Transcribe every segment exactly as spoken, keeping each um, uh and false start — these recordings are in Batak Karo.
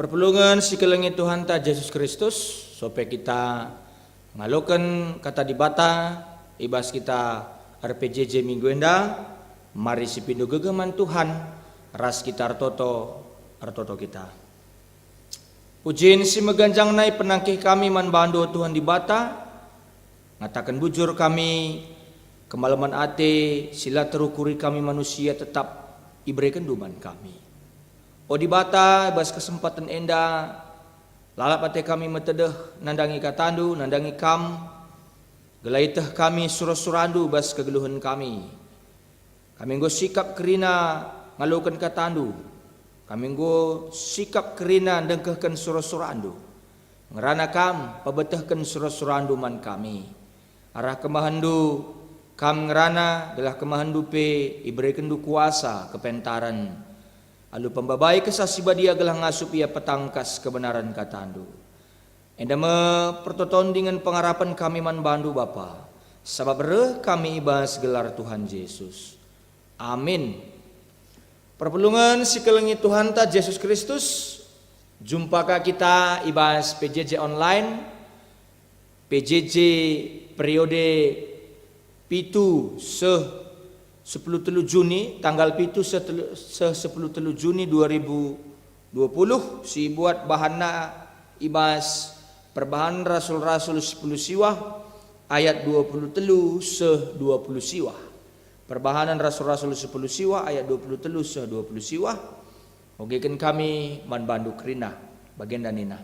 Perpulungen si kelengi Tuhanta Jesus Kristus, sope kita ngaloken Kata Dibata i bas kita R P J J minggu enda, mari sipindo gegeh man Tuhan, ras kita ertoto, ertoto kita. Pujin si meganjang nai penangkih kami man bandu, o Tuhan Dibata, ngataken bujur kami, kemalemen ate si la terukuri kami manusia tetap iberekenndu man kami. O Dibata, i bas kesempaten enda, lalap ate kami metedeh nandangi katandu, nandangi Kam, gelah ieteh kami sura-surandu bas kegeluhen kami. Kami enggo sikap kerina ngaloken katandu. Kami enggo sikap kerina ndengkehken sura-surandu. Ngerana Kam pebetehken sura-surandu man kami. Arah kemahenndu Kam ngerana, gelah kemahenndu pe iberekenndu kuasa kepentaren. Alu pembabai Kesah Si Badia gelah ngasup ia petangkas kebenaren katandu. Enda me pertoton dingen pengarapen kami man bandu, Bapa, sabap reh kami i bas gelar Tuhan Jesus. Amin. Perpulungen si kelengi Tuhanta Jesus Kristus, jumpa ka kita i bas P J J online, P J J periode pitu seh sepuluh telu Juni, tanggal pitu seh telu, seh sepuluh telu Juni dua ribu dua puluh, si buat bahanna i bas Perbahanen Rasul-Rasul sepuluh siwah ayat dua puluh telu seh dua puluh siwah. Perbahanen Rasul-Rasul sepuluh siwah ayat dua puluh telu seh dua puluh siwah. Ogeken kami man bandu kerina, bagenda nina.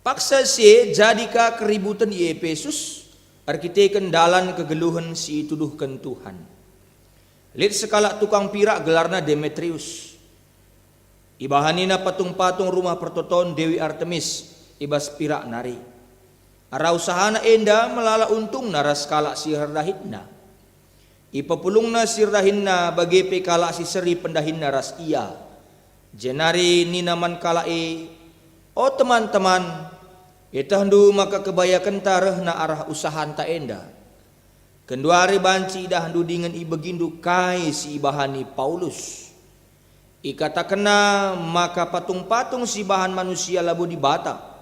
Paksa si e jadi ka keributen i Epesus erkiteken dalan kegeluhen si ituduhken Tuhan. Lit sekalak tukang pirak gelarna Demetrius. Ibahanina patung-patung rumah pertoton Dewi Artemis i bas pirak nari. Arah usahana enda melala untungna ras kalak si erdahinna. Ipepulungna si erdahinna bage pe kalak si seri pendahinna ras ia. Jenari nina man kalak e, "O teman-teman, ietehndu maka kebayakenta rehna arah usahanta enda. Genduari banci idahndu dingen ibegindu kai si ibahani Paulus. Ikatakenna maka patung-patung si ibahan manusia labo Dibata.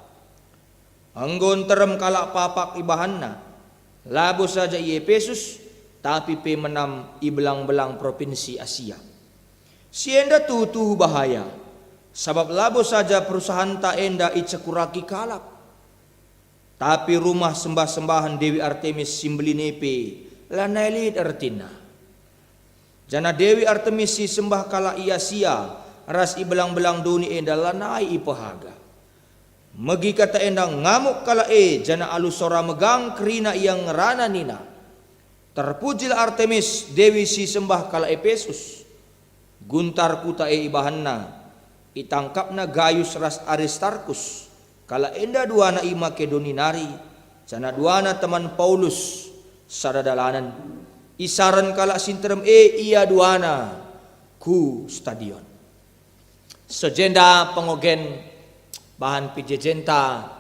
Enggo nterem kalak papak ibahanna, labo saja i Epesus, tapi pe menam i belang-belang propinsi Asia. Si enda tuhu-tuhu bahaya, sabap labo saja perusahanta enda icekuraki kalak, tapi rumah sembah-sembahen Dewi Artemis si mbelin e pe lanai lit ertina. Janah Dewi Artemis si sembah kalak i Asia ras i belang-belang doni enda lanai ipehaga." Megi kata enda ngamuk kalak e, janah alu sora megang kerina ia ngerana nina, "Terpujilah Artemis, dewi si sembah kalak Epesus." Guntar kuta e ibahanna, itangkapna Gayus ras Aristarkus, kalak enda duana i Makedoni nari, janah duana teman Paulus sada dalanen. Isaren kalak si nterem e ia duana ku stadion. Sejenda pengogen bahan P J J-nta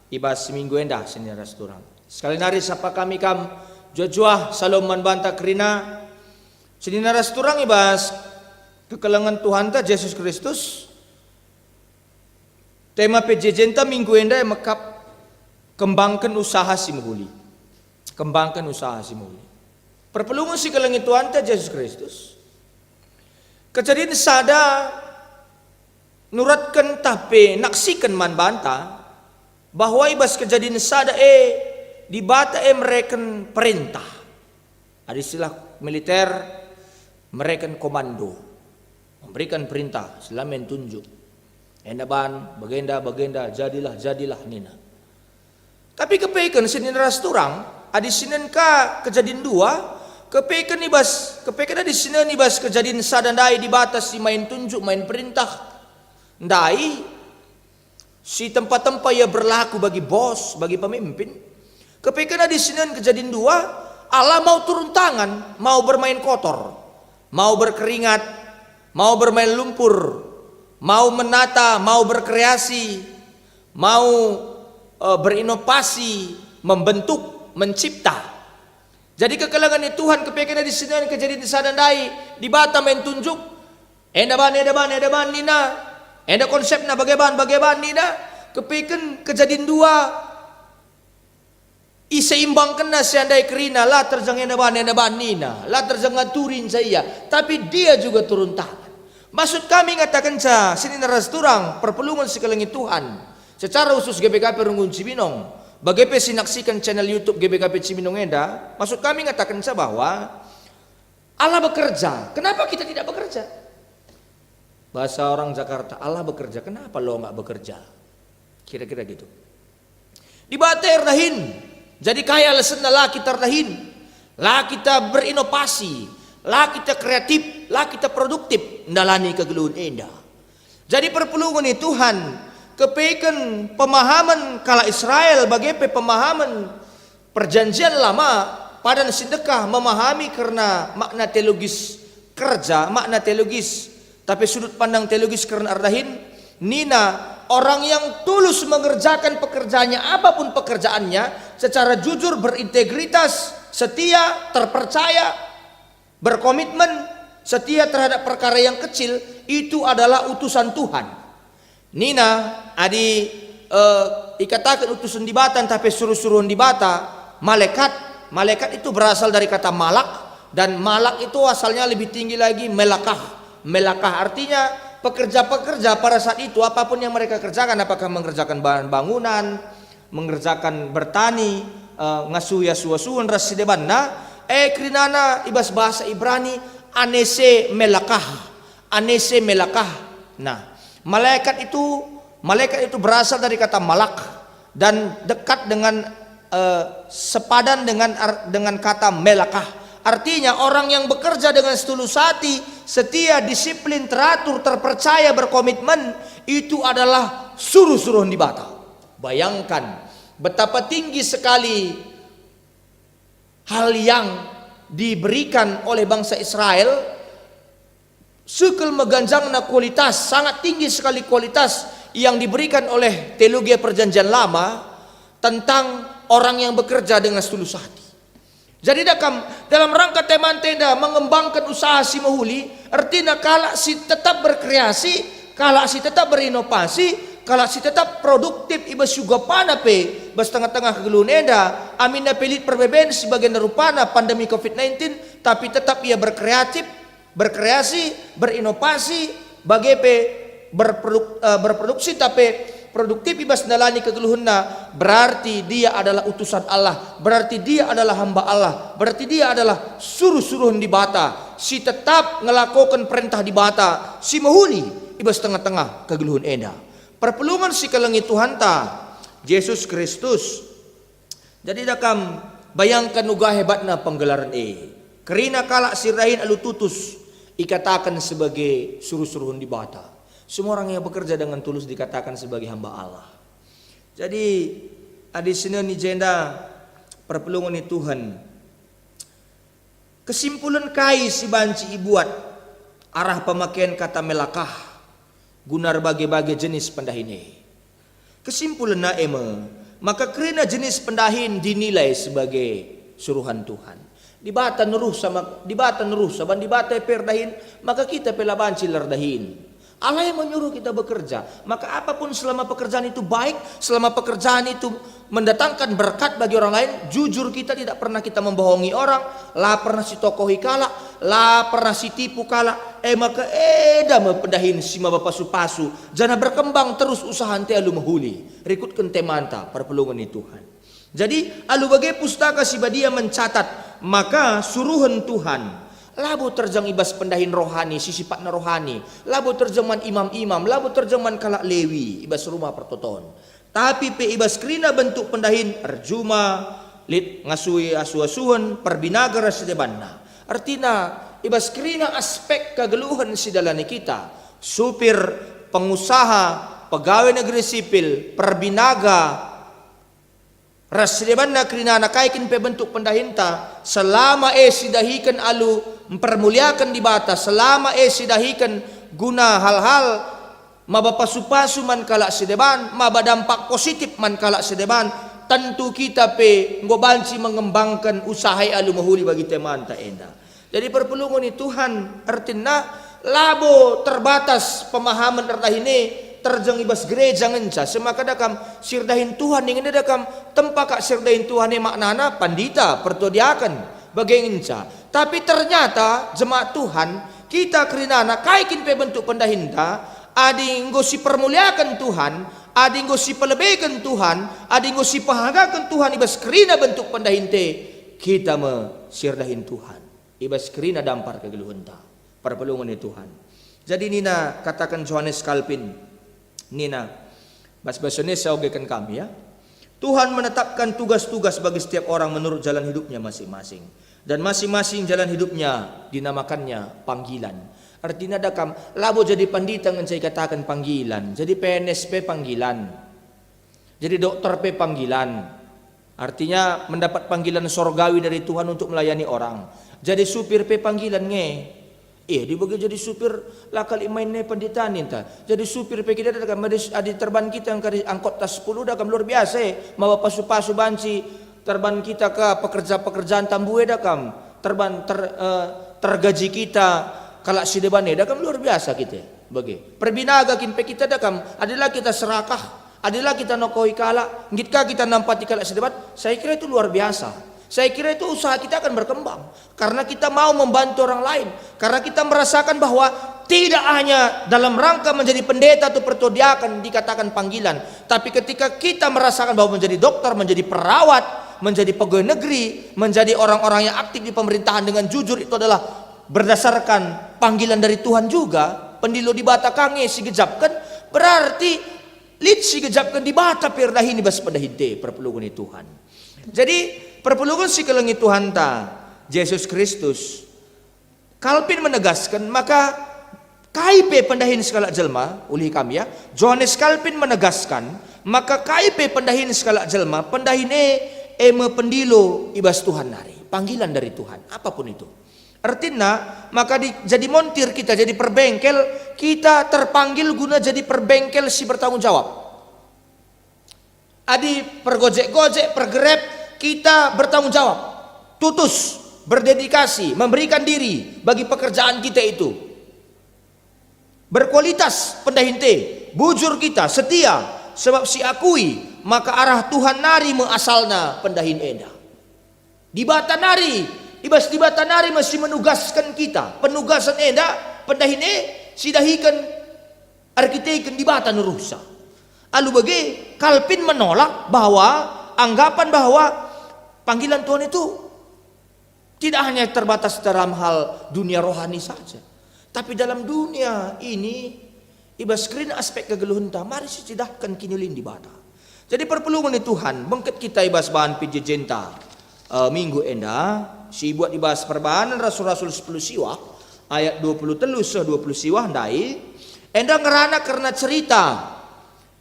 i bas minggu enda, senina ras turang. Sekali nari sapa kami kam juah-juah, salom man banta kerina. Senina ras turang i bas kekelengen Tuhanta Jesus Kristus, tema P J J-nta minggu enda e mekap, kembangken usaha si mehuli. Kembangken usaha si mehuli. Perpulungen si kelengi Tuhanta Jesus Kristus, kejadin sada nuratken tah pe naksiken man banta bahwa i bas kejadin sada e, Dibata e mereken perentah. Adi istilah militer, mereken komando, memberikan perintah, si la main tunjuk. Enda ban, bagenda, bagenda, jadilah, jadilah, nina. Tapi kepeken senina ras turang, adi sinen ka kejadin dua, kepeken i bas, kepeken adi sinen i bas kejadin sada ndai Dibata si main tunjuk, main perintah ndai, si tempa-tempa ia berlaku bagi bos, bagi pemimpin. Kepeken adi sinen kejadin dua, Allah mau turun tangan, mau bermain kotor, mau berkeringat, mau bermain lumpur, mau menata, mau berkreasi, mau, eh, berinovasi, membentuk, mencipta. Jadi kekelengen ni Tuhan kepeken adi sinen kejadin sada ndai Dibata main tunjuk. Enda ban, enda ban, enda ban, nina. Enda konsepna bage ban, bage ban nina, kepeken Kejadin dua, iseimbangkenna si ndai kerina, la terjeng enda ban, enda ban nina, la terjeng ngaturi nca ia, tapi dia juga turun tangan. Maksud kami ngatakenca senina ras turang perpulungen si kelengi Tuhan, secara khusus G B K P Runggun Cibinong, bage pe si naksiken channel YouTube G B K P Cibinong enda, maksud kami ngatakenca bahwa Allah bekerja, kenapa kita tidak bekerja? Bahasa orang Jakarta, Allah bekerja, kenapa lo nggak bekerja? Kira-kira gitu. Dibata erdahin, jadi kai alasenna la kita erdahin? La kita berinovasi, la kita kreatif, la kita produktif ndalani kegeluhen enda. Jadi perpulungen ni Tuhan, kepeken pemahamen kalak Israel, bage pe pemahamen Perjanjian Lama, padan si ndekah memahami kerna makna teologis kerja, makna teologis, tapi sudut pandang teologis kerna erdahin, nina, orang yang tulus mengerjakan pekerjaannya, apapun pekerjaannya, secara jujur, berintegritas, setia, terpercaya, berkomitmen, setia terhadap perkara yang kecil, itu adalah utusan Tuhan. Nina, adi, eh, ikataken utusen Dibata ntah pe suruh-suruhen Dibata, malekat, malekat itu berasal dari kata malak, dan malak itu asalnya lebih tinggi lagi melakah. Melakah artinya pekerja-pekerja pada saat itu, apapun yang mereka kerjakan, apakah mengerjakan bahan bangunan, mengerjakan bertani, eh, ngasuhi asuh-asuhen ras si debanna, eh, kerinana i bas bahasa Ibrani, anese melakah, anese melakah. Nah, malaikat itu, malaikat itu berasal dari kata malak dan dekat dengan, eh, sepadan dengan ar-, dengan kata melakah. Artinya, orang yang bekerja dengan setulus hati, setia, disiplin, teratur, terpercaya, berkomitmen, itu adalah suruh-suruh Dibata. Bayangkan betapa tinggi sekali hal yang diberikan oleh bangsa Israel, sekel meganjangna kualitas, sangat tinggi sekali kualitas yang diberikan oleh teologi Perjanjian Lama tentang orang yang bekerja dengan setulus hati. Jadi dakam dalam rangka temanta enda mengembangkan usaha si mehuli, ertina kalak si tetap berkreasi, kalak si tetap berinovasi, kalak si tetap produktif i bas sugapana pe bas tengah-tengah kegeluhen enda, aminna pe lit perbeben si bagenda rupana pandemi covid nineteen, tapi tetap ia berkreatif, berkreasi, berinovasi, bage pe berproduk-, eh, berproduksi, tapi produktif i bas ndalani kegeluhenna, berarti dia adalah utusan Allah, berarti dia adalah hamba Allah, berarti dia adalah suruh-suruhen Dibata, si tetap ngelakoken perentah Dibata, si mehuli i bas tengah-tengah kegeluhen enda. Perpulungen si kelengi Tuhanta, Jesus Kristus. Jadi dakam bayangkan uga hebatna penggelaren e. Kerina kalak si erdahin alu tutus ikataken sebagai suruh-suruhen Dibata. Semua orang yang bekerja dengan tulus dikatakan sebagai hamba Allah. Jadi, adi senina i jenda perpulungen ni Tuhan, kesimpulen kai si banci ibuat arah pemaken kata melakah guna erbage-bage jenis pendahin e? Kesimpulenna e me, maka kerina jenis pendahin dinilai sebagai suruhan Tuhan. Dibata neruh sama, Dibata neruh saban Dibata pe erdahin, maka kita pe la banci la erdahin. Allah yang menyuruh kita bekerja, maka apapun selama pekerjaan itu baik, selama pekerjaan itu mendatangkan berkat bagi orang lain, jujur kita, tidak pernah kita membohongi orang, la pernah sitokohi kalak, la pernah sitipu kalak, e maka enda me pendahin si maba pasu-pasu, janah berkembang terus usahanta alu mehuli, rikutken temanta perpulungen ni Tuhan. Jadi, alu bage Pustaka Si Badia mencatat, maka suruhen Tuhan labo terjeng i bas pendahin rohani, si sipatna rohani, labo terjeng man imam-imam, labo terjeng man kalak Lewi i bas Rumah Pertoton. Tapi pe i bas kerina bentuk pendahin erjuma, lit ngasuhi asuh-asuhen, perbinaga ras si debanna. Ertina, i bas kerina aspek kegeluhen si dalani kita, supir, pengusaha, pegawai negeri sipil, perbinaga, ras si debanna kerinana kai kin pe bentuk pendahinta, selama e sidahiken alu mpermuliaken Dibata, selama e sidahiken guna hal-hal maba pasu-pasu man kalak si deban, maba dampak positif man kalak si deban, tentu kita pe enggo banci mengembangken usaha e alu mehuli bagi temanta enda. Jadi perpulungen ni Tuhan, ertina Labo terbatas pemahaman erdahin e terjeng i bas gereja ngenca, semaka dakam si erdahin Tuhan ningen dakam tempa kak si erdahin Tuhan e maknana pandita, pertua diaken, bage ngenca. Tapi ternyata jemaat Tuhan, kita kerinana kai kin pe bentuk pendahinta, adi enggo sipermuliaken Tuhan, adi enggo sipelebeken Tuhan, adi enggo sipehagaken Tuhan i bas kerina bentuk pendahinte, kita me si erdahin Tuhan i bas kerina dampar kegeluhenta. Perpulungen ni Tuhan. Jadi nina kataken Johannes Calvin, nina, bas bahasa Indonesia ogeken kami ya, Tuhan menetapkan tugas-tugas bagi setiap orang menurut jalan hidupnya masing-masing. Dan masing-masing jalan hidupnya dinamakannya panggilan. Artina dakam, labo jadi pandita ngenca ikataken panggilan, jadi P N S pe panggilan. Jadi dokter pe panggilan. Artinya mendapat panggilan sorgawi dari Tuhan untuk melayani orang. Jadi supir pe panggilan nge. Iya, dibagi jadi supir la kali main nge pendeta ninta. Jadi supir pe kita dakam, adi, adi terban kita engkari angkotta sepuluh dakam luar biasa, eh. Maba pasu-pasu banci terban kita ke pekerja-pekerjaan tambue dakam. Terban ter, eh, tergaji kita kalak si deban e dakam luar biasa kita. Bage. Perbinaga kin pe kita dakam, adi la kita serakah, adi la kita nokohi kalak, nggit ka kita nampati kalak si deban, saya kira itu luar biasa. Saya kira itu usaha kita akan berkembang. Karena kita mau membantu orang lain. Karena kita merasakan bahwa tidak hanya dalam rangka menjadi pendeta atau pertua diaken dikatakan panggilan. Tapi ketika kita merasakan bahwa menjadi dokter, menjadi perawat, menjadi pegawai negeri, menjadi orang-orang yang aktif di pemerintahan dengan jujur, itu adalah berdasarkan panggilan dari Tuhan juga. Pendilo Dibata ka nge si gejapken, berarti lit si gejapken Dibata pe erdahin i bas pendahinte, perpulungen ni Tuhan. Jadi, perpulungen si kelengi Tuhanta, Jesus Kristus, Calvin menegasken maka kai pe pendahin sekalak jelma, ulihi kami ya, Johannes Calvin menegaskan maka kai pe pendahin sekalak jelma, pendahin e, e me pendilo i bas Tuhan nari, panggilan dari Tuhan, apapun itu. Ertina, maka di, jadi montir kita, jadi perbengkel, kita terpanggil guna jadi perbengkel si bertanggung jawab. Adi pergojek-gojek, pergrep, kita bertanggung jawab, tutus, berdedikasi, memberikan diri bagi pekerjaan kita itu. Berkualitas pendahinte, bujur kita, setia, sebab siakui maka arah Tuhan nari me asalna pendahin enda. Dibata nari, i bas Dibata nari me si menugasken kita. Penugasen enda, pendahin e, sidahiken, erkiteken Dibata nuruhsa. Alu bage, Calvin menolak bahwa anggapan bahwa panggilan Tuhan itu tidak hanya terbatas dalam hal dunia rohani saja, tapi dalam dunia ini, i bas kerina aspek kegeluhenta, mari sicidahken kiniulin Dibata. Jadi perpulungen ni Tuhan, bengket kita i bas bahan P J J-nta, eh, minggu enda, si ibuat i bas Perbahanen Rasul-Rasul sepuluh siwah, ayat dua puluh telu seh dua puluh siwah ndai, enda ngerana kerna cerita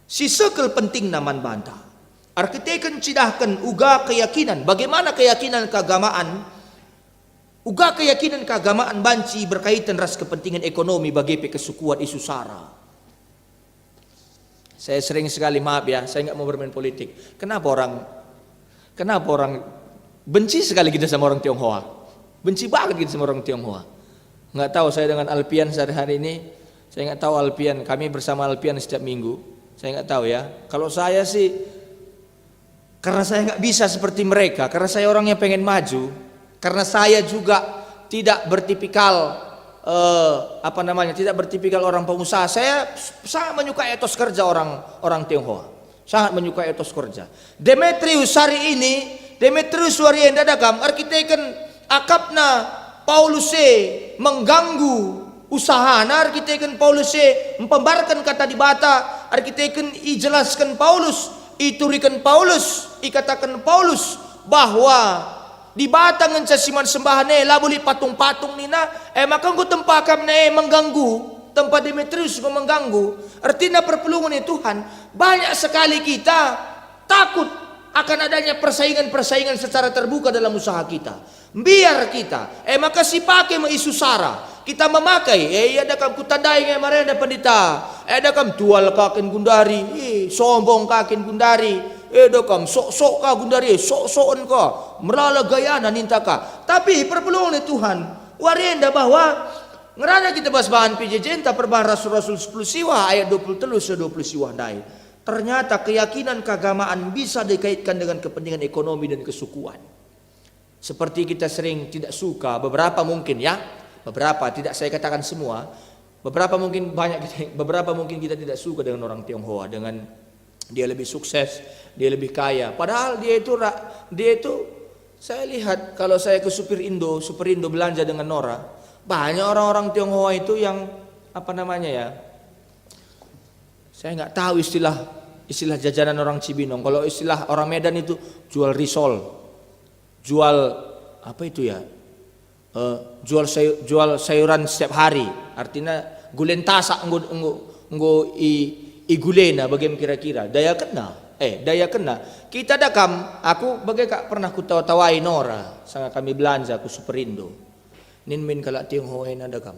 si sekel pentingna man banta. Erkiteken cidahken uga keyakinan, bagaimana keyakinan keagamaan, uga keyakinan keagamaan banci berkaitan ras kepentingan ekonomi bage pe kesukuan isu Sara. Saya sering sekali, maaf ya, saya nggak mau bermain politik. Kenapa orang, kenapa orang benci sekali kita sama orang Tionghoa? Benci banget kita sama orang Tionghoa. Nggak tahu saya dengan Alpian sehari-hari ini, saya nggak tahu Alpian, kami bersama Alpian setiap minggu. Saya nggak tahu ya. Kalau saya sih, karena saya nggak bisa seperti mereka, karena saya orang yang pengen maju, karena saya juga tidak bertipikal, eh, apa namanya, tidak bertipikal orang pengusaha. Saya sangat menyukai etos kerja orang, orang Tionghoa. Sangat menyukai etos kerja. Demetrius hari ini, Demetrius wari enda dakam, erkiteken akapna Paulus e mengganggu usahana, erkiteken Paulus e mpembarken kata Dibata, erkiteken ijelasken Paulus, ituriken Paulus, ikataken Paulus bahwa Dibata ngenca si man sembahen e, labo lit patung-patung nina, e maka enggo tempa akapna e mengganggu, tempa Demetrius enggo mengganggu. Ertina perpulungen ni Tuhan, banyak sekali kita takut akan adanya persaingan-persaingan secara terbuka dalam usaha kita. Mbiar kita, e maka sipake me isu Sara. Kita memakai, e, ia dakam kutandai nge marenda pendeta. E dakam tual ka kin gundari, e, sombong ka kin gundari. E dakam sok-sok ka gundari, e, sok-soken ka. Melala gayana ninta ka. Tapi perpulungen ni Tuhan, wari enda bahwa Ngerana kita bas bahan P J J ntah perbahan Rasul-Rasul sepuluh siwah ayat dua puluh telu seh dua puluh siwah ndai. Ternyata keyakinan keagamaan bisa dikaitkan dengan kepentingan ekonomi dan kesukuan. Seperti kita sering tidak suka, beberapa mungkin ya, beberapa, tidak saya katakan semua, beberapa mungkin banyak kita, beberapa mungkin kita tidak suka dengan orang Tionghoa, dengan dia lebih sukses, dia lebih kaya. Padahal dia itu ra-, dia itu, saya lihat kalau saya ke Superindo, Superindo belanja dengan Nora, banyak orang-orang Tionghoa itu yang, apa namanya ya, saya nggak tahu istilah, istilah jajanan orang Cibinong. Kalau istilah orang Medan itu jual risol, jual, apa itu ya? Eh, jual sayu-, jual sayuran setiap hari. Artinya gulen tasak enggo, enggo, enggo i, igulena bage me kira-kira. Dayakenna. Eh, dayakenna. Kita da kam, aku bage kak pernah kutawa-tawai Nora, sanga kami belanja ku Superindo. Nin min kalak Tionghoa enda da kam.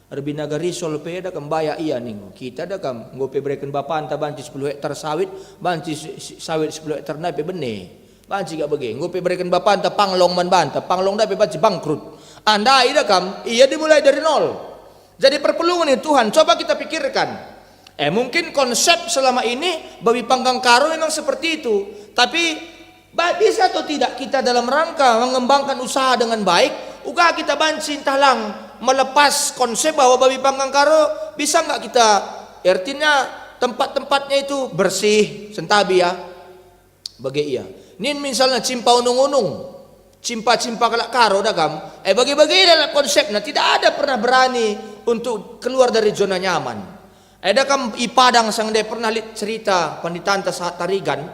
Erbinaga risol pe da kam, bayak ia ningu. Kita da kam, enggo pe bereken bapanta banci sepuluh hektar sawit, banci si, si, sawit sepuluh hektar ndai pe bene. Banci kak bage, enggo pe bereken bapanta panglong man banta, panglong ndai pe banci bangkrut. Andai da kam, ia dimulai dari nol. Jadi perpulungen ni Tuhan, coba kita pikirkan. Eh, mungkin konsep selama ini babi panggang karo memang seperti itu. Tapi ba-, bisa atau tidak kita dalam rangka mengembangkan usaha dengan baik, uga kita banci ntah lang melepas konsep bahwa babi panggang karo, bisa nggak kita, artinya tempat-tempatnya itu bersih, sentabi ya, bage ia. Nin misalnya cimpa unung-unung, cimpa-cimpa kalak karo da kam, eh bage-bage dalam konsepnya, tidak ada pernah berani untuk keluar dari zona nyaman. Eh, da kam i Padang sanga ndai pernah lit cerita panditanta Sahat Tarigan,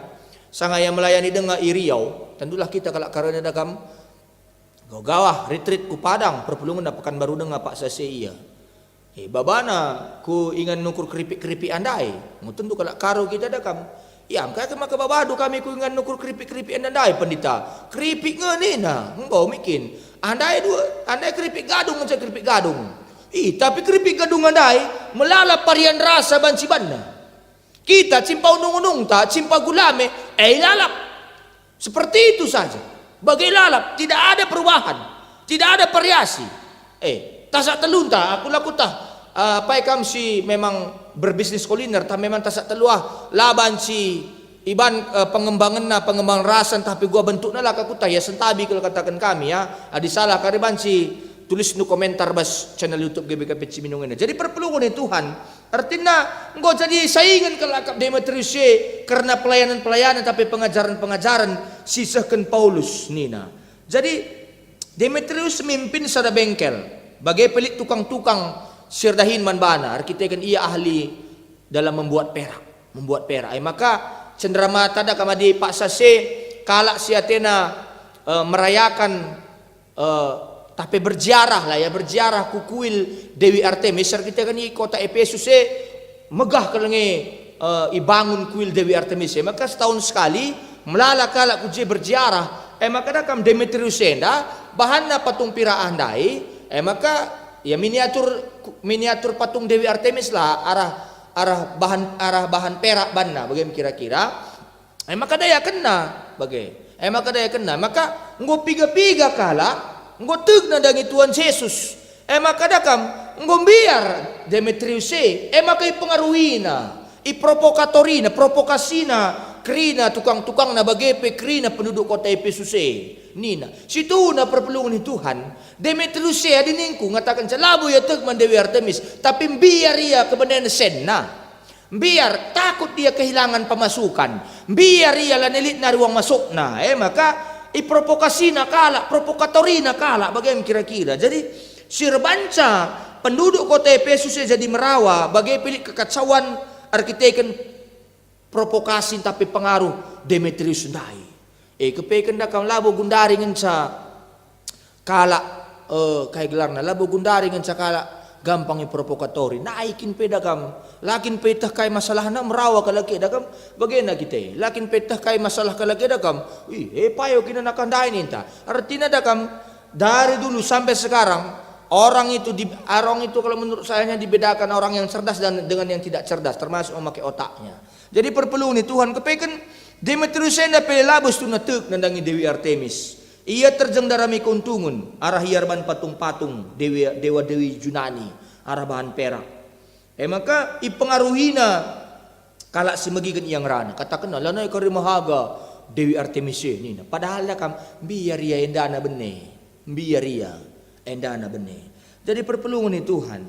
sanga ia melayani denga i Riau, tentulah kita kalak karo enda da kam, gawah-gawah rit-rit ku Padang, perpulungen Pekanbaru denga paksa se ia. Eh, babana ku ingan nukur keripik-keripik andai, enggo tentu kalak karo kita da kam. Ia, engkai maka babandu kami ku ingan nukur keripik-keripik enda ndai, Pendita? Keripik nge nina, enggo mikin. Andai dua, andai keripik gadung ngenca keripik gadung. Ih, tapi keripik gadung ndai melala parian rasa banci banna. Kita cimpa unung-unungta, cimpa gulame, eh, ilalap. Seperti itu saja. Bage ilalap, tidak ada perubahan, tidak ada variasi. Eh, tasak telunta, aku la kutah, eh, apai kam si memang berbisnis kuliner, tah memang tasak telu ah, la banci iban, eh, pengembangenna, pengembangan rasa ntah pe gua bentukna la ka kutah, ya sentabi kal kataken kami ya. Adi salah kari banci tulisndu komentar bas channel YouTube G B K P Cibinong enda. Jadi perpulungen ni Tuhan, artina enggo jadi saingen kal akap Demetrius e kerna pelayanan-pelayanan tapi pengajaren-pengajaren si isehken Paulus nina. Jadi Demetrius mimpin sada bengkel, bage pe lit tukang-tukang si erdahin man bana, erkiteken ia ahli dalam membuat perak, membuat perak. E maka cenderamata da kam adi paksa se kalak si atena, eh, merayakan, eh, tah pe berziarah lah ya, berziarah ku kuil Dewi Artemis, erkiteken i kota Epesus e megah kal nge, eh, ibangun kuil Dewi Artemis e. Maka setahun sekali melala kalak ku je berziarah. E maka da kam Demetrius enda, bahanna patung pirak ndai, e maka ia miniatur, miniatur patung Dewi Artemis lah arah, arah bahan, arah bahan perak banna, bage me kira-kira. E maka dayakenna bage. E maka dayakenna. Maka enggo piga-piga kalak, enggo tek nandangi Tuhan Jesus. E maka da kam, enggo mbiar Demetrius e. E maka ipengaruhina, iprovokatorina, provokasina kerina tukang-tukangna bage pe kerina penduduk kota Epesus e. Nina, situhuna perpulungen ni Tuhan, Demetrius e adi ningku ngatakenca labo ia tek man Dewi Artemis, tapi mbiar ia kebenen senna. Mbiar, takut dia kehilangan pemasukan. Mbiar ia lanai lit nari uang masukna. E maka iprovokasina kalak, provokatorina kalak, bage me kira-kira. Jadi si erbanca penduduk kota Epesus e jadi merawa, bage pe lit kekacauan erkiteken provokasi ntah pe pengaruh Demetrius ndai. E, kepeken da kam labo gundari ngenca kalak, eh, kai gelarna, labo gundari ngenca kalak gampang iprovokatori. Nai kin pe da kam, la kin pe teh kai masalahna merawa kalak e da kam, bagena kita e. La kin pe teh kai masalah kalak e da kam, ih, e payo kinanakah ndai ninta. Artina da kam, dari dulu sampai sekarang, orang itu di, orang itu kalau menurut saya hanya dibedakan orang yang cerdas dan dengan yang tidak cerdas, termasuk memakai otaknya. Jadi perpulungen ni Tuhan kepeken Demetrius enda pe labo situhuna tek nandangi Dewi Artemis. Ia terjeng ndarami keuntungen, arah ia erban patung-patung dewa, dewa-dewi Junani, arah bahan perak. E maka ipengaruhina kalak si megiken ia ngerana. Katakenna, "Lanai kari mehaga Dewi Artemis e," nina. Padahal da kam, mbiar ia endana bene. Mbiar ia endana bene. Jadi perpulungen ni Tuhan.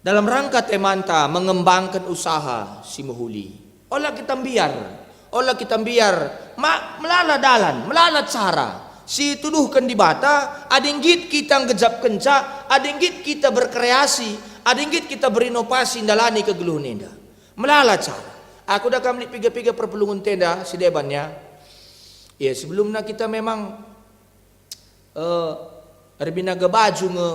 Dalam rangka temanta mengembangken usaha si mehuli. Ola kita mbiar, ola kita mbiar, ma-, melala dalan, melala cara si ituduhken Dibata, adi nggit kita nggejapkenca, adi nggit kita berkreasi, adi nggit kita berinovasi ndalani kegeluhen enda. Melala cara. Aku da kam lit piga-piga perpulungenta enda si deban ya. Ya, sebelumna kita memang Eh, erbinaga baju nge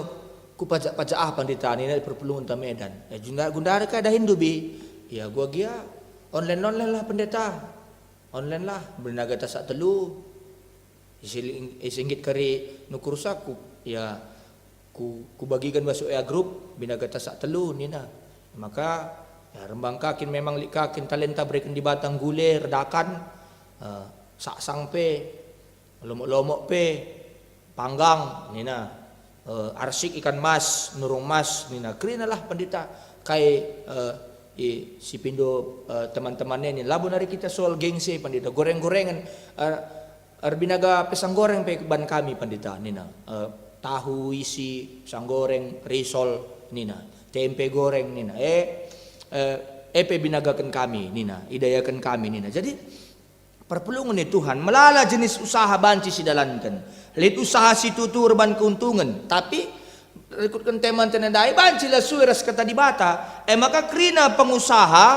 kupajak-pajak ah pandita nina i perpulungenta Medan. Eh, gundari kai dahinndu, Bi? Ya, gua gia online-online lah, Pendeta. Online lah, berninaga tasak telu. Isi, isi nggit kari nukur saku, ya, ku, kubagiken bas W A grup, binaga tasak telu nina. Maka, ya, rembang ka kin memang lit ka kin talenta bereken Dibata nggule, erdakan, eh, saksang pe. Lomok-lomok pe, panggang, nina, eh, arsik ikan mas, nurung mas, nina, kerinalah Pendeta, kai, eh, i, si pindo, eh, teman-teman e, nina, labo nari kita soal gengsi, Pendeta, goreng-gorengen, eh, erbinaga pisang goreng pe ban kami, Pendeta, nina, eh, tahu isi, pisang goreng, risol, nina, tempe goreng, nina, eh, eh, e pe binagaken kami, nina, idayaken kami, nina. Jadi, Perpulungen ni Tuhan, melala jenis usaha banci sidalanken. Lit usaha si tutu erban keuntungen, tapi rikutken tema enda ndai banci la sue ras Kata Dibata. E maka kerina pengusaha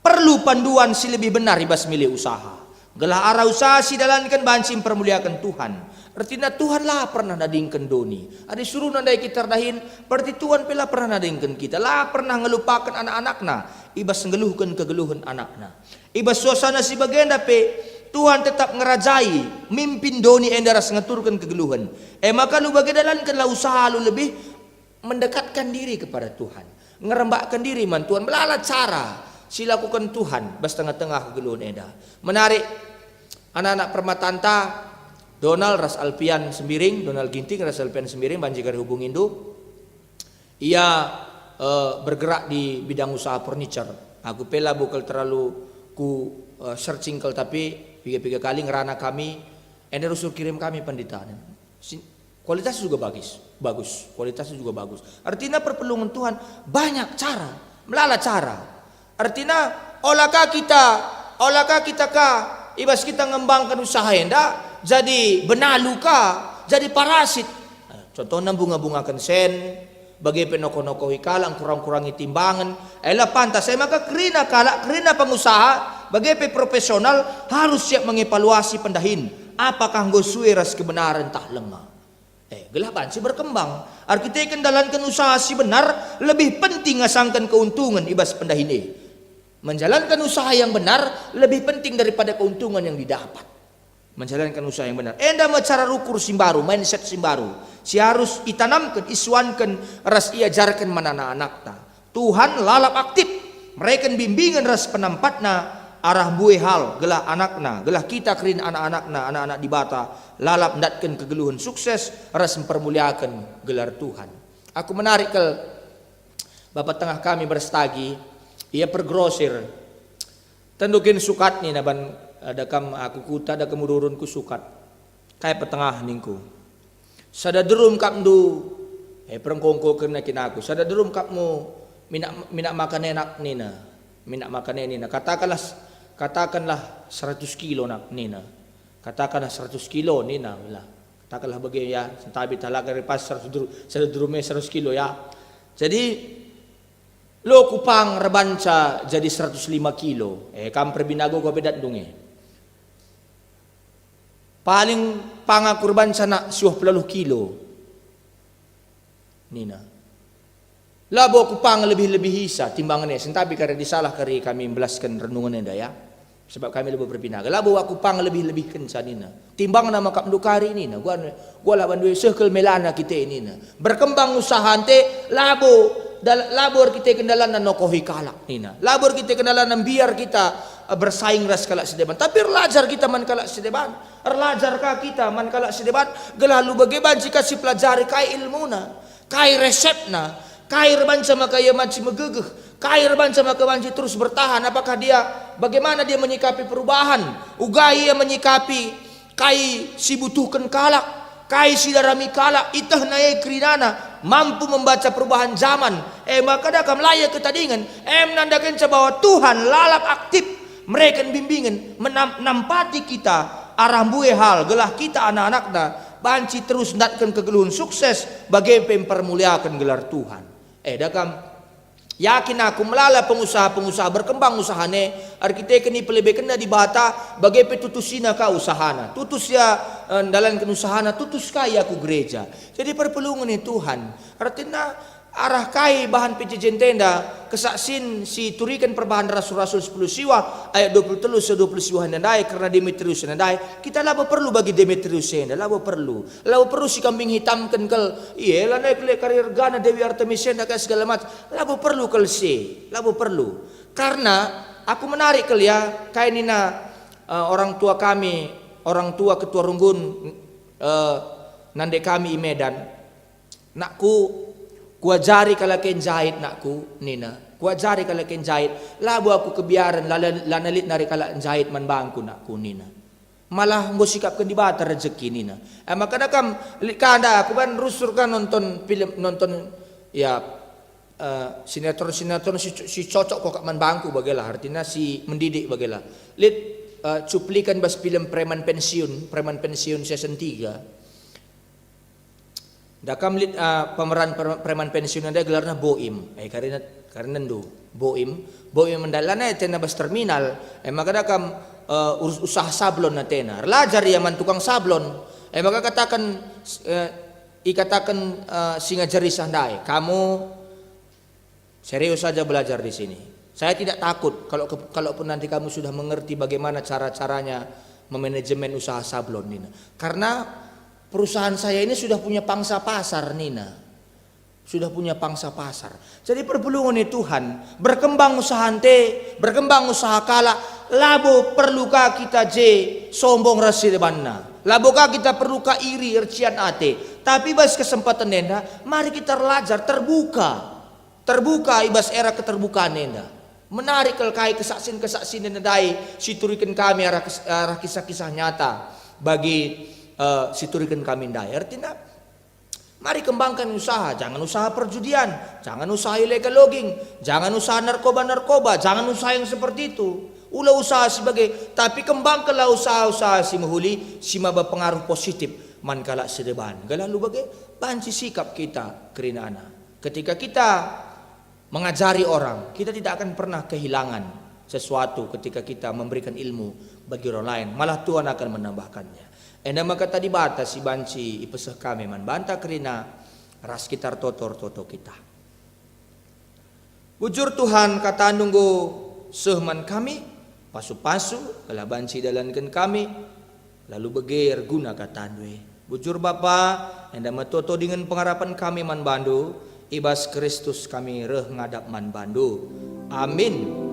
perlu panduan si lebih benar i bas milih usaha. Gelah arah usaha sidalanken banci mpermuliaken Tuhan. Ertina Tuhan la pernah nadingken doni. Adi suruhna ndai kita erdahin, berarti Tuhan pe la pernah nadingken kita, la pernah ngelupaken anak-anakNa i bas nggeluhken kegeluhen anakNa. I bas suasana si bagenda pe, Tuhan tetap ngerajai, mimpin doni enda ras ngaturken kegeluhen. E maka alu bage dalankenlah usaha alu lebih mendekatkan diri kepada Tuhan, ngerembakken diri man Tuhan, melala cara si lakuken Tuhan bas tengah-tengah kegeluhen enda. Menarik, anak-anak permatanta, Donald ras Alpian Sembiring, Donald Ginting ras Alpian Sembiring, banci kari hubungindu. Ia, eh, bergerak di bidang usaha furniture. Aku pe labo kal terlalu ku, eh, searching kal, tapi piga-piga kali ngerana kami, enda rusur kirim kami pendeta. Sin-, kualitas juga bagus, bagus. Kualitasnya juga bagus. Artinya perpulungen Tuhan banyak cara, melala cara. Ertina, ola ka kita, ola ka kita ka, i bas kita ngembangken usaha enda, jadi benalu ka, jadi parasit. Contohna mbunga-bungaken sen, bage pe nokoh-nokohi kalak, ngkurang-kurangi timbangen, ela pantas. E maka kerina kalak, kerina pengusaha, bage pe profesional, harus siap mengevaluasi pendahin, apakah enggo sue ras kebenaren tah lenga. Eh, gelah banci berkembang. Erkiteken dalanken usaha si benar lebih penting ngasangken keuntungen i bas pendahin e. Menjalankan usaha yang benar lebih penting daripada keuntungan yang didapat. Menjalankan usaha yang benar. Enda me cara rukur si mbaru, mindset si mbaru, si arus itanamken, isuanken, ras iajarken man anak-anakta. Tuhan lalap aktip mereken bimbingen ras penampatNa arah mbue hal gelah anakNa, gelah kita kerina anak-anakNa, anak-anak Dibata, lalap ndatken kegeluhen sukses ras mpermuliaken gelar Tuhan. Aku menarik kal bapa tengah kami berstagi, ia pergrosir. Tentu kin sukat nina ban, eh, da kam aku kuta, da kam ururun ku sukat. Kai petengah ningku. Sada derum kapndu, eh, perengkongko kerna kin aku. Sada derum kapmu minak, minak makan enak nina. Minak makan e nina. Katakanlah, katakanlah seratus kilo nak nina. Katakanlah seratus kilo nina lah. Katakanlah bage ya, sentabi talaga ripas seratus deru-, sada derum e seratus kilo ya. Jadi, lo kupang rebanca jadi seratus lima kilo. Eh, kam perbinago go bedat dunge. Paling panga kurbanca nak siwah pelaluh kilo. Nina. Labo kupang lebih-lebih isa timbangen e, sentabi kari disalah kari kami mbelasken renungen enda ya. Sebab kami labo berbinaga. Labo aku pang lebih-lebihkenca nina. Timbangna maka mendukari nina. Gua, gua laban duit sehkel melana kita nina. Berkembang usaha ente labo, dal-, labo erkiteken dalanna nokohi kalak nina. Labo erkiteken dalanna mbiar kita, bersaing ras kalak si deban. Tapi erlajar kita man kalak si deban. Erlajar ka kita man kalak si deban, gelah alu bage banci ka sipelajari kai ilmuna, kai resepna, kai erbanca maka ia banci megegeh, kai erbanca maka banci terus bertahan, apakah dia, bagaimana dia menyikapi perubahan, uga ia menyikapi kai si butuhken kalak, kai si darami kalak, itehna e kerinana, mampu membaca perubahan zaman. E maka da kam la ia ketadingen, e menandakenca bahwa Tuhan lalap aktif mereken bimbingen, menam-, nampati kita arah mbue hal, gelah kita anak-anakna banci terus ndatken kegeluhen sukses, bage pe mpermuliaken gelar Tuhan. E da kam, yakin aku melala pengusaha-pengusaha berkembang usahana, erkiteken ipelebekenna Dibata, bage pe tutus sina ka usahana. Tutus ia, eh, ndalanken usahana, tutus ka ia ku gereja. Jadi perpulungen ni Tuhan. Ertina arah kai bahan P J J ntenda, kesaksin si ituriken perbahan Rasul-Rasul sepuluh siwa ayat dua puluh telu seh dua puluh siwa enda ndai kerna Demetrius enda ndai, kita labo perlu bagi Demetrius enda, labo perlu. Labo perlu si kambing hitamken kal, ia lanai kal kari ergana Dewi Artemis enda kai segala macam. Labo perlu kal si, labo perlu. Karena aku menarik kal ya, kai nina, eh, orang tua kami, orang tua ketua runggun, eh, nande kami i Medan. "Nakku, kuajari kalak e njahit, nakku," nina. "Kuajari kalak e njahit. Labo aku kebiaren, la, la, lanai lit nari kalak njahit man bangku, nakku," nina. "Malah enggo sikapken Dibata rejeki," nina. E maka da kam, lit ka nda aku ban rusur ka nonton film, nonton, ya, eh, sinetron-sinetron si, si cocok kok man bangku bagelah, artina si mendidik bagelah. Lit, eh, cuplikan bas film Preman Pensiun, Preman Pensiun season tiga. Da kam lit, ah, pemeran per-, preman pensiun enda gelarna Boim. Eh, karina, karina ndu, Boim. Boim enda lanai atena bas terminal. Eh, maka da kam, eh, urus usaha sablon atena. Erlajar ia man tukang sablon. Eh, maka kataken, eh, ikataken, eh, si ngajari sah ndai, "Kamu serius saja belajar di sini. Saya tidak takut kalau ke-, kalaupun nanti kamu sudah mengerti bagaimana cara-caranya memanajemen usaha sablon," nina. "Karena perusahaan saya ini sudah punya pangsa pasar," nina. "Sudah punya pangsa pasar." Jadi perpulungen ni Tuhan, berkembang usaha ente, berkembang usaha kalak, labo perlu ka kita je sombong ras si debanna. Labo ka kita perlu ka iri ercian ate. Tapi bas kesempatan enda, mari kita erlajar, terbuka. Terbuka i bas era keterbukaan enda. Menarik kal kai kesaksin-kesaksin enda ndai si ituriken kami arah kes-, arah kisah-kisah nyata bagi, eh, si ituriken kami ndai. Ertina, mari kembangkan usaha, jangan usaha perjudian, jangan usaha illegal logging, jangan usaha narkoba-narkoba, jangan usaha yang seperti itu. Ula usaha si bage, tapi kembangkanlah usaha-usaha si mehuli, si maba pengaruh positif man kalak si deban. Gelah alu bage, banci sikap kita kerinana. Ketika kita mengajari orang, kita tidak akan pernah kehilangan sesuatu ketika kita memberikan ilmu bagi orang lain, malah Tuhan akan menambahkannya. Enda maka kata Dibata si banci ipeseh kami man banta kerina ras kita ertoto-ertoto kita. Bujur Tuhan, kataNdu enggo seh man kami, pasu-pasu, gelah banci idalanken kami, lalu bage erguna kataNdu e. Bujur Bapa, enda me toto dingen pengarapen kami man baNdu, i bas Kristus kami reh ngadap man baNdu. Amin.